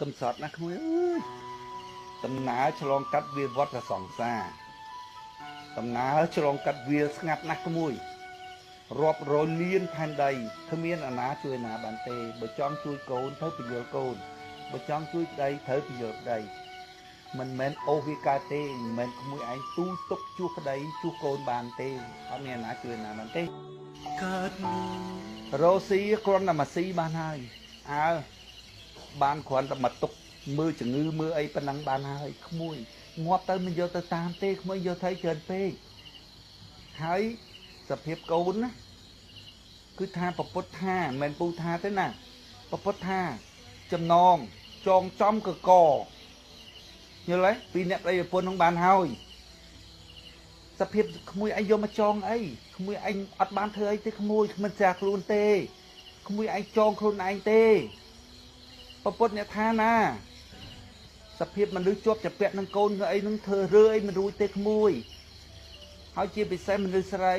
កំសត់ណាស់ក្មួយអើយ ដំណើរឆ្លងកាត់វាវត្តសង្សារ ដំណើរឆ្លងកាត់វាលស្ងាត់ណាស់ក្មួយ រាប់រយលានផែនដីគ្មានអាណាជួយណាបានទេ។ បើចង់ជួយកូនត្រូវពយល់កូន បើចង់ជួយប្តីត្រូវពយល់ប្តី មិនមែនអូសវាកើតទេ មិនមែនក្មួយឯងទូទុកជួសប្តីជួសកូនបានទេ អត់មានអាណាជួយណាបានទេ។ កើតរោស៊ីគ្រាន់តែមកស៊ីបានហើយ អើបានគ្រាន់តែមកទុកមើលជំងឺមើលអីប៉ុណ្ណឹងបានហើយ ក្មួយងាប់ទៅមិនយកទៅតាមទេ ក្មួយយកថៃច្រើនពេកហើយ។ សភាពកូនណា គឺថាពពុទ្ធថា មិនមែនពូថាទេណា ពពុទ្ធថាចំណងចងចំកកយល់ទេ ពីអ្នកប្តីប្រពន្ធនឹងបានហើយ។ សភាពក្មួយឯងយកមកចងអី ក្មួយឯងអត់បានធ្វើអីទេ ក្មួយគ្មានស្រាខ្លួនទេ ក្មួយឯងចងខ្លួនឯងទេ ពពុទ្ធអ្នកថាណា។ សភាពមនុស្សជាប់ចពាក់នឹងកូនអីនឹងធ្វើរឿអីមិនរួចទេក្មួយ ហើយជាពិសេសមនុស្សស្រី